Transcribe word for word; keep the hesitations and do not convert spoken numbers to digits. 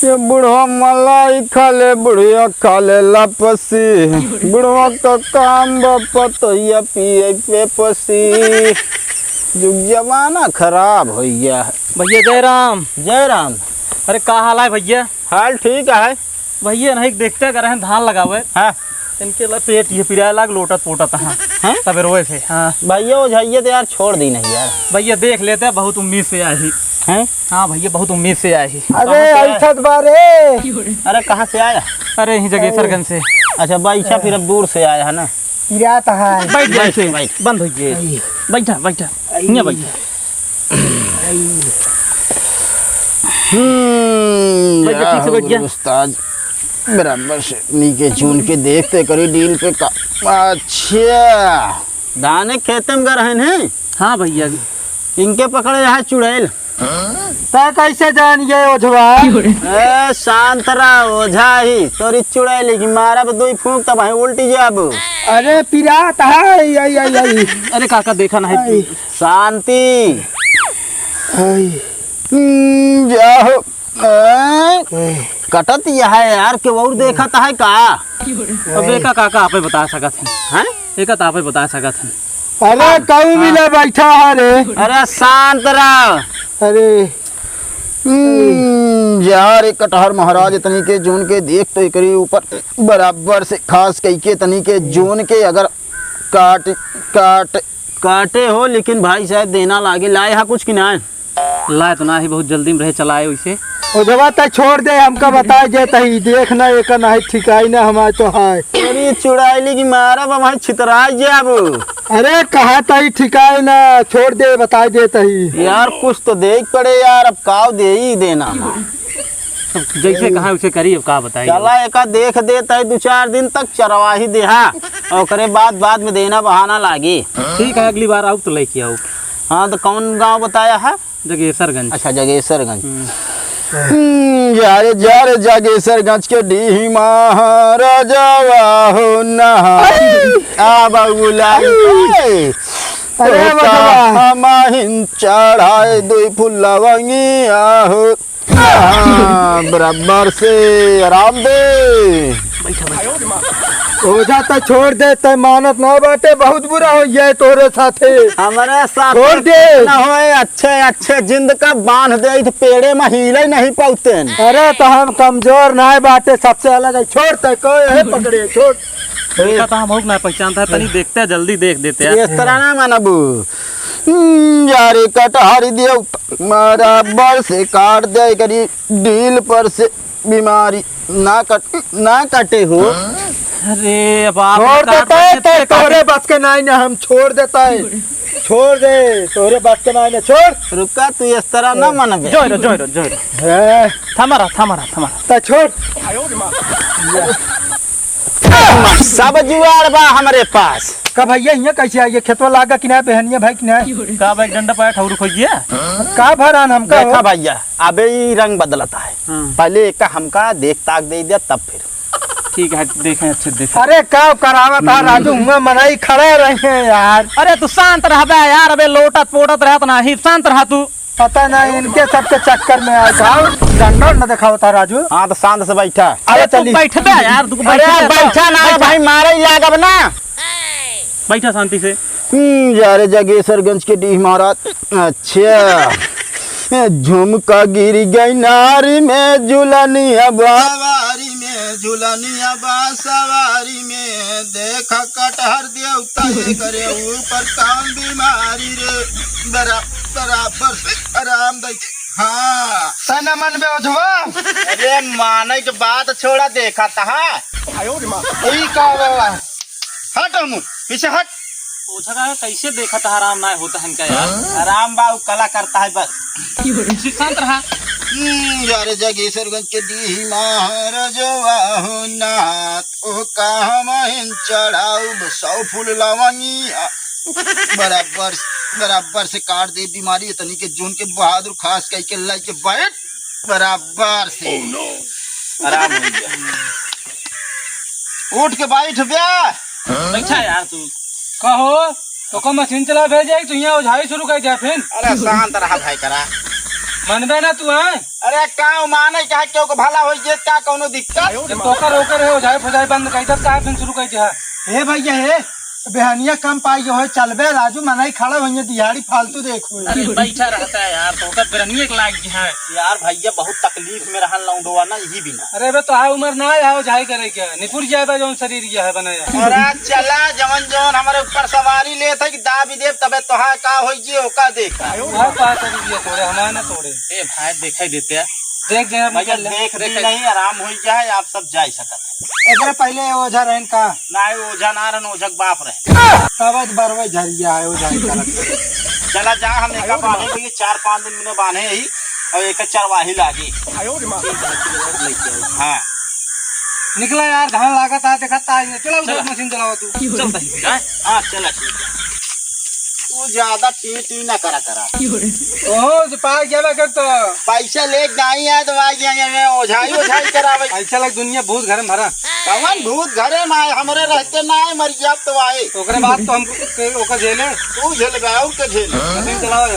ये बुढ़वा मलाई खा ले, बुढ़िया खा ले लापसी। बुढ़वा का काम बा पतोहिया पिए पेपसी। जुग जमाना खराब हो गया है। भैया जय राम। जय राम। अरे का हाल है भैया? हाल ठीक है। भैया नहीं देखते कर रहे हैं धान लगावे। हाँ। इनके ला पेट ये पिराए लाग लोटत पोटत हाँ। हैं? तबे रोए से हाँ। भैया वो झैया तो यार छोड़ दी नहीं यार। भैया देख लेते बहुत उम्मीद से आए ही। हैं? हाँ भैया बहुत उम्मीद से आए ही। अरे कहाँ से आए? ऐठत बा रे। अरे कहाँ से आया? अरे यहीं जगेसरगंज से। अच्छा बैठा फिर अब दूर से आया है ना। पिरात है। बैठ जा बैठ, ऐसे। बैठ। बंद हो गए। आई। बैठा बैठा। आई। यहाँ बैठा। हम्म, बैठ जा, ठीक से बैठ जा। उस्ताद बराबर से नीचे चुन के देखते करी डील पे का। अच्छा, धाने खेते में गए रहन हैं? हाँ भैया। इनके पकड़े रहा चुड़ैल। तै कैसे जान गए ओझवा? ए, शांत रह, ओझा ही। तोरी चुड़ैल की मारब दुई फूंक तब वहीं उल्टी जाबू। अरे पिरात है, आई, आई, आई। अरे काका देखा नहीं। आई। शांति। आई। हम्म, जाओ। ए, ए। कटत यह है यार, के और देखत है का? अबे का काका आपे बता सकत हैं। हैं? एका तो आपे बता सकत हैं। अरे हाँ, कहूँ हाँ। मिले बैठा है रे। अरे शांत रह। अरे। हम्म, जा रे कटहर महाराज, इतनी के जून के देख तो एकरी ऊपर बराबर से खास कई के तनी के जून के अगर काट, काट, काटे हो, लेकिन भाई साहब देना लागे। लाए हा कुछ कि ना? लाए तो ना ही, बहुत जल्दी में रहे चलाए वैसे। ओझवा तै छोड़ दे, हमका बताए जे तही, देख ना एका ना है ठिकाई ना हमारे तो है। अरे चुड़ैली की मारब, अब हम छितराई जाबू। अरे कहा तही ठिकाई ना, छोड़ दे, बताए जे तही। यार कुछ तो देख पड़े यार, अब काव दे ही देना। जैसे कहा उसे करी, अब का बताई। चला एका देख देत है दो चार दिन तक चरवाही देहा, और ओकरे बाद, बाद में देना बहाना लागी। ठीक है, अगली बार आऊ तो लेके आऊ। हाँ, तो कौन गांव बताया है? जगेसरगंज। अच्छा, जगेसरगंज। हम्म। हम्म, जा रे, जा रे, जगेसरगंज के डीह महाराजावा हो नहा। आ बाबूला। अरे होता बचवा। हमाहिन चढ़ाए दुई फूल लवंगिया हो। हाँ, बराबर से आराम दे। ओझा तो छोड़ दे, तै मानत ना बाटे, बहुत बुरा हो जाए तोरे साथे। हमारे साथ छोड़ दे। ना होए, अच्छे अच्छे जिंद का बांध दे, तो पेड़े में हिले नहीं पाउते हैं। अरे तो हम कमजोर ना बाटे, सबसे अलग है, छोड़ तै कोई है पकड़े, छोड़। देखा तो हम ना पहचानता है, तनी देखते हैं, जल्दी देख देते हैं। इस तरह ना मानबू। हम्म, यारे कटहर दियो, बराबर से काट दे करी। डील पर से बीमारी ना कट, ना कटे हो। अरे, अब आप छोड़ देता है, तो तोहरे बस के नाई ना, हम छोड़ देता है। छोड़ दे, तोहरे बस के नाई ना, छोड़। रुका, तू इस तरह ना मनबे। जोय रो, जोय रो, जोय रो। है। थमा रहा, थमा रहा, थमा रहा। ता छोड़। सब जुआड़ बा हमरे पास। का भैया, हियां कैसे आइए? खेतवा लागा कि ना, बेहनिया भाई कि ना? का भाई, डंडा पाया ठौर खोइए? का भरान हमका देखा हो? भैया, अबे ई रंग बदलता है। हाँ। पहले एक हमका देख ताक दे दिया, तब फिर। ठीक है, देखें, अच्छे देखें। अरे, का करावत है राजू? हुआ मनई खड़े रहे हैं यार। अरे, तू शांत रहबे यार, अबे लोटत पोटत रहत ना ही, शांत रह तू। पता ना इनके सबके चक्कर में आ जाओ। डंडा न दिखावत है राजू। हाँ, तो शांत से बैठा। अरे, अरे, तू चली। बैठबे यार, तू अरे, बैठबे तो। बैठा ना बैठा। भाई, मारे ही लागब ना। बैठा शांति से। हम्म, जा रे जगेसरगंज के डीह महाराज। अच्छा। झुमका गिर गई नारी में, झुलनिया बा सवारी में, झुलनिया बा सवारी में। देखा कटहर देवता ये करे ऊपर काम बीमारी रे। बरा-, बराबर से आराम दे। हाँ। तै ना मन बे ओझवा। अरे माने के बात छोड़ा, देखा तहा। ई का बाबा? हट मुँह, पीछे हट। ओझा का कैसे देखा था, आराम ना होता है इनका यार। आराम बा, उ कला करता है बस। शांत रहा। हम्म, यार जगेसरगंज के डीह महाराजवा हो नाथ, ओ का हम हिन चढ़ाऊ सौ फूल लवंगिया। बराबर, बराबर से काट दे बीमारी, इतनी के जून के बहादुर खास कई के लाई के बैठ। बराबर से। Oh, no। आराम हो गया। उठ के बैठ बे। बैठा यार तू। कहो, तो को मशीन चला भेजे, तू यहाँ ओझाई शुरू कर दिया फिर। अरे शांत रहा भाई करा। मनबे ना तू, हैं? अरे का माने, का केहू के भला होइ जे, का कौनो दिक्कत? जब तोकर ओकर है, ओझाई फोझाई बंद कइ दे, का फिर शुरू कइ दे? हे भैया, हे, बेहनिया कम पाई हो, चलबे राजू, मनई खड़ा होइए, दिहाड़ी फालतू देखो। अरे बैठा रहता है यार, तो ओकर बेरनिए के लाग गया है। यार भैया, बहुत तकलीफ में रहन लौंडवा ना, यही बिना। अरे बे, तोहार उम्र ना है, ओझाई करे के, निपुर जाए बा जौन शरीर ये है बनाया। अरे चला, जवन जवन हमारे ऊपर सवारी लेत है कि दाबी देब, तबे तोहार का होई जी, ओका देख। तोहार का शरीर ये तोड़े, हमारे ना तोड़े। ए भाई, देखे देते। देख दे, भैया, निकल ले। देख दी देख। नहीं, आराम हो जाए, आप सब जा सकत है। एकरे पहले ओझा रहन का? ना, ओझा ना रहन, ओझा के बाप रहे। तब आज बरवे झरिया है, ओझा ही करत। चला जा, हम एका बांधे भैया, चार पाँच दिन में बांधे ही, और एक चरवाही लागी। हाँ। निकला यार, धान लागत है, देखा ताई ने। चला उधर चला। मशीन चलावा तू। चलता ही जाए। हाँ, चला ठीक है। तू ज्यादा टी टी ना करा करा। ओहो, जो पार गया कर तो। पैसा ले जाई है तो आ गया है, मैं ओझाई ओझाई करावे। ऐसा लग दुनिया भूत घर में भरा। कौन भूत घरे में आए? हमरे रहते ना आए, मर गया तो आए। ओकरे बाद तो हम के ओकर झेले। तू झेल गया और के झेल। मशीन चलावा।